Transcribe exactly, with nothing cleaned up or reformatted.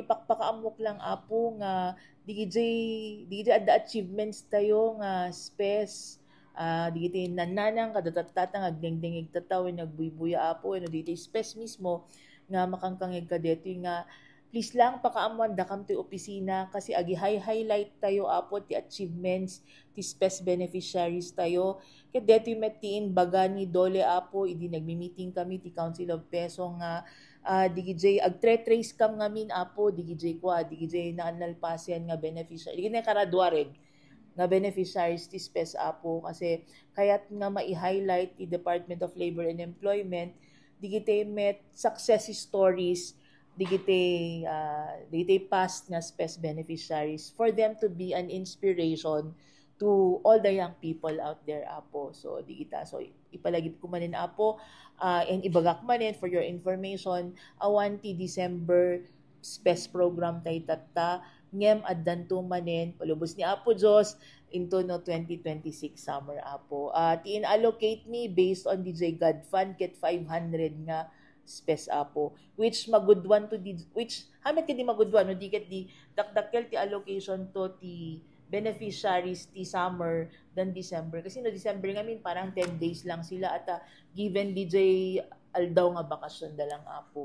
Pakpakaammok lang, Apo, nga digidiay, digidiay adda achievements tayo nga spes, ah, digidiay nannanang, kadatattata nga agdengdengeg tatta wenno agbuybuya, Apo, wenno digidiay spes mismo nga makangkangeg kadetoy nga please lang pakaammoan dakam toy opisina kasi agi-hi-highlight tayo, Apo, ti achievements ti spes beneficiaries tayo. Ket detoy met ti imbaga ni Dole, Apo, idi nagmi-meeting kami ti Council of PESO nga, ah, digidiay agtre-trace kam ngamin, Apo, digidiay kua, digidiay naalpasen nga beneficiary, digidiay nakaraduaren nga beneficiaries ti spes, Apo, kasi kayat nga mai-highlight ti Department of Labor and Employment digidiay met success stories digidiay, ah, digidiay past nga spes beneficiaries for them to be an inspiration to all the young people out there, Apo. So, digita. So, ipalagip ko manen, Apo, ah, and ibagak manen for your information, awan ti December spes program tayo tatta, ngem addanto manen, palubos ni Apo Dios, into no twenty twenty-six summer, Apo. Ah, ti in-allocate mi based on digidiay GAD fund ket five hundred nga spes, Apo, which magudwan to di, which, ha met ket di magudwan, no, di ket di dakdakkel ti allocation to ti beneficiaries ti summer than December. Kasi no December ngamin, parang ten days lang sila at, ah, given digidiay aldaw nga bakasyon da lang, Apo.